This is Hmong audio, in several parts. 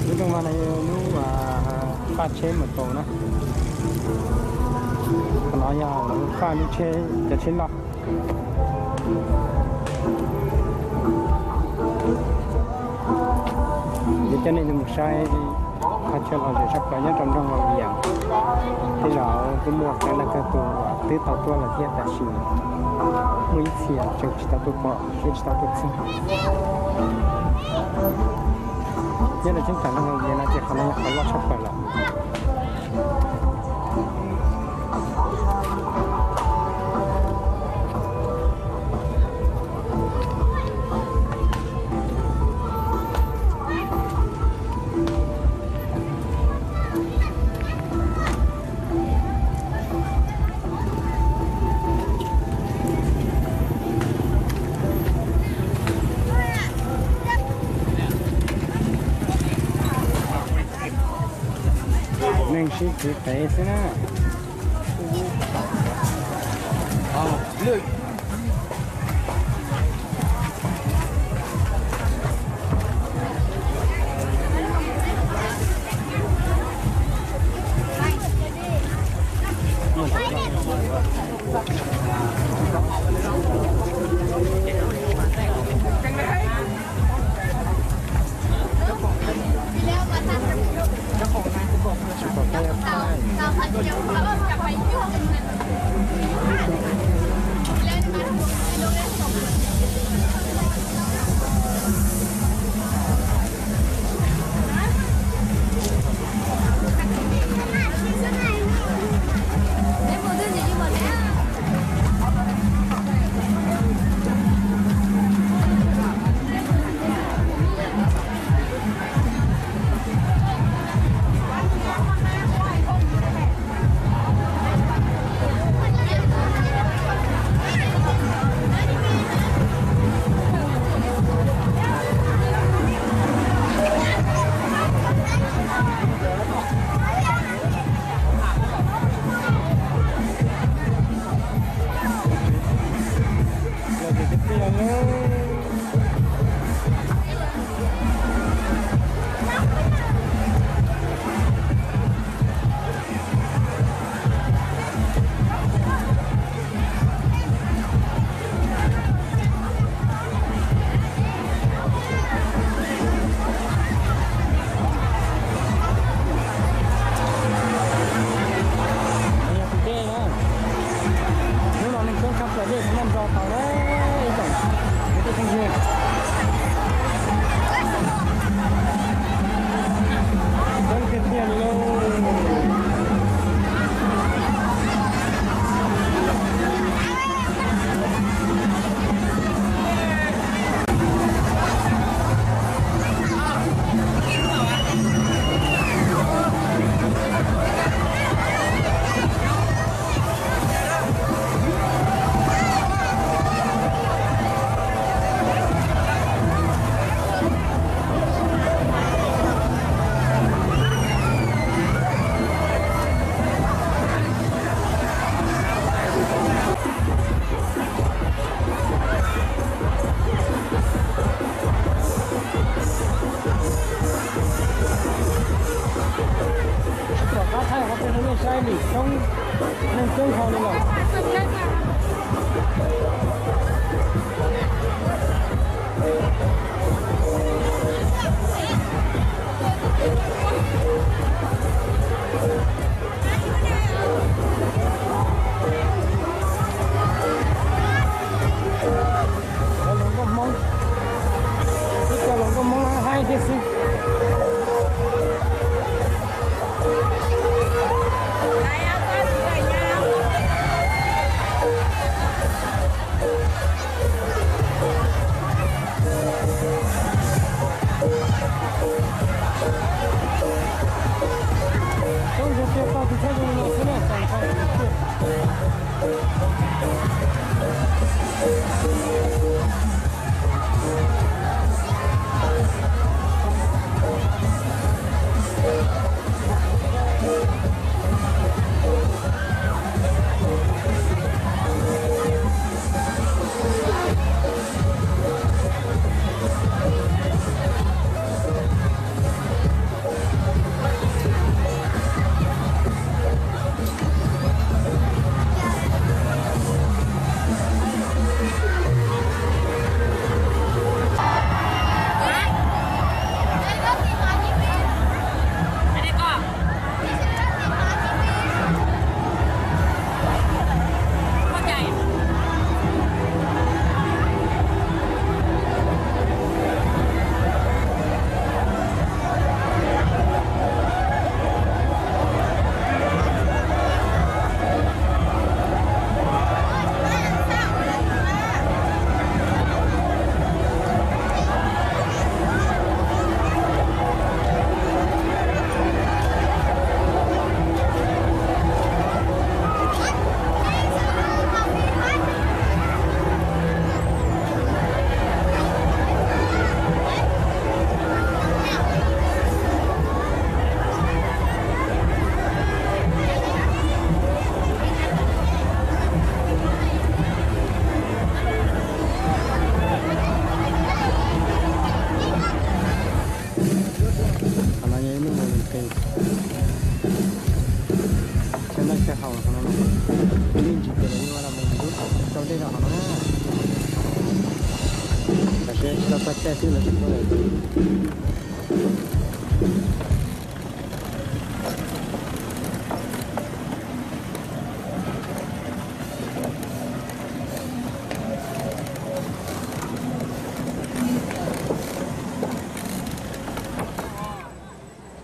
Lub rooj vag no yog lub faj tsheb mus tau na. Qhov no yog lawv faj lub tsheb, cov tsheb loj. Yuav coj nej mus saib qhov chaw lom zem tshaj plaws nyob rau nroog Vaj Vias. Tej zaum kuj muaj cov neeg kawg tus twb tau tuaj lawm thiab tab sis muaj ib txhia tseem tsis tau tuaj pom thiab tsis tau tuaj txog. Nyob rau cheeb tsam nroog Vaj Vias no ces qhov no yog qhov loj tshaj plaws lawm. Neeg sib txiv qev xwb na. Hnub no neeg coob tshaj plaws, dej noj nrog tau na, ib tsoom kwv tij phooj ywg. Coob tiag tiag li lauj. Rov qab thaij qhov twg rau nej saib, lwm coob, neeg coob dhau li lawm. Cov hluas nkauj Hmoob, ib co hluas nkauj Hmoob haib thiab xwb. Paj Caij xwb los tsis tau lawm.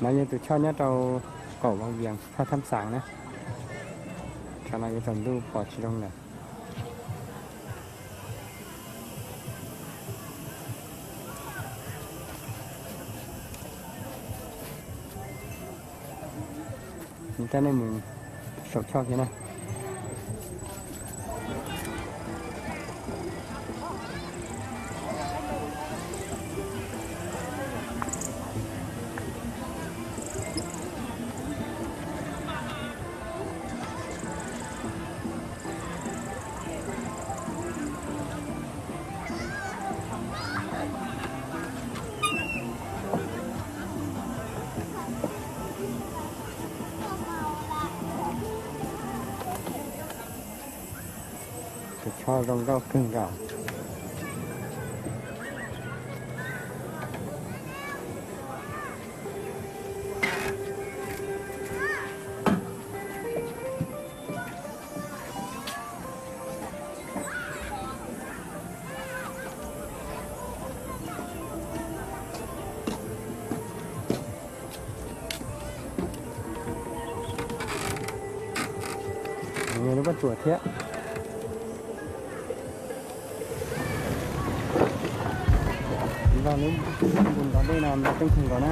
No yog tus choj nyob rau kaum Vaj Vias Thaj Thab Xaas na. Tsam no yuav tsaus ntuj pom tsis zoo lawm. Coj nej mus saum choj kiag na. Tus choj zoo nkauj kawg nkaus. Lub pob tsuas thiab. Nrog lub ntu ntov dej no nrog teeb kheej nkaus na.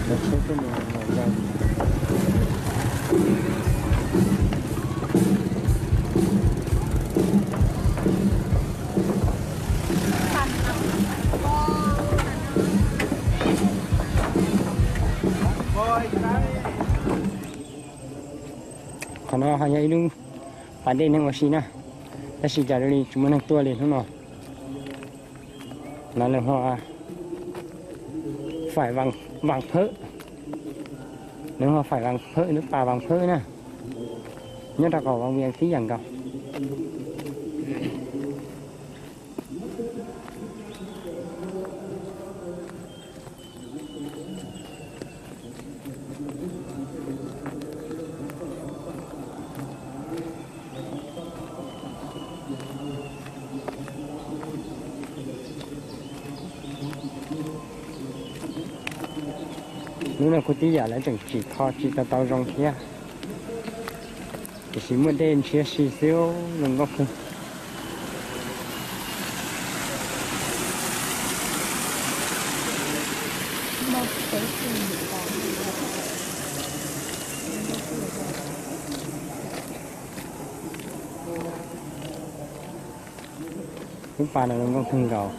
Lawv tsheb tej mus lawm. Qhov no ho yog ib lub pas dej neeg ua si na, tab sis cas zoo li tsis muaj neeg tuaj li hnub no. No lawv hu faim Vaas Phawb, lawv hu faim Vaas Phawb, lub pas Vaas Phawb na, nyob rau qaum Vaas Vias tib yam nkaus. Lub no kuj tib yam, lawv tseem tsim kho tsis tau tau zoo thiab, tiam sis muaj dej ntshiab si xwb, zoo nkauj kawg. Lub pas no zoo nkauj kawg nkaus.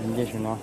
Nce saum no.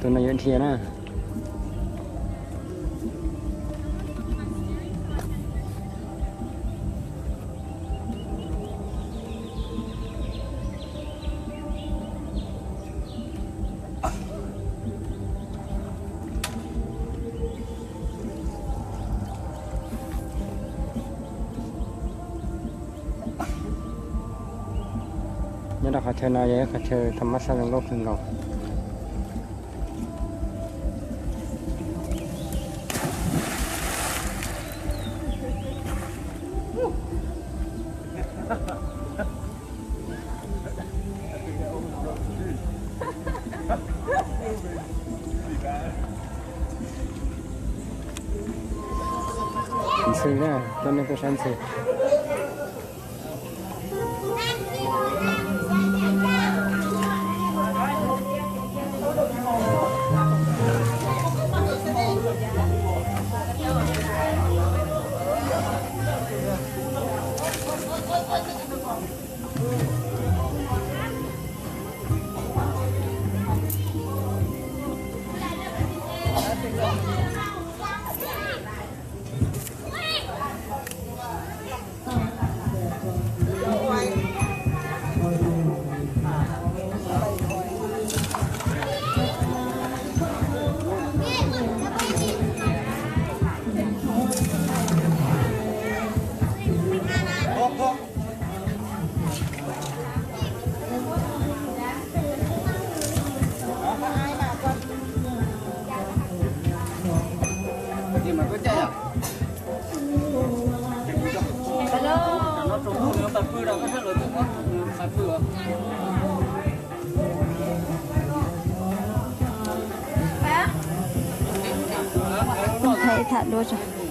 Tus no yuav dhia na. Nyob rau qhov chaw no yog ib qhov chaw tham mab xaj zoo nkauj kawg nkaus. Ntxhi na, coj nej tuaj saib ntxhi. Tham duab tso.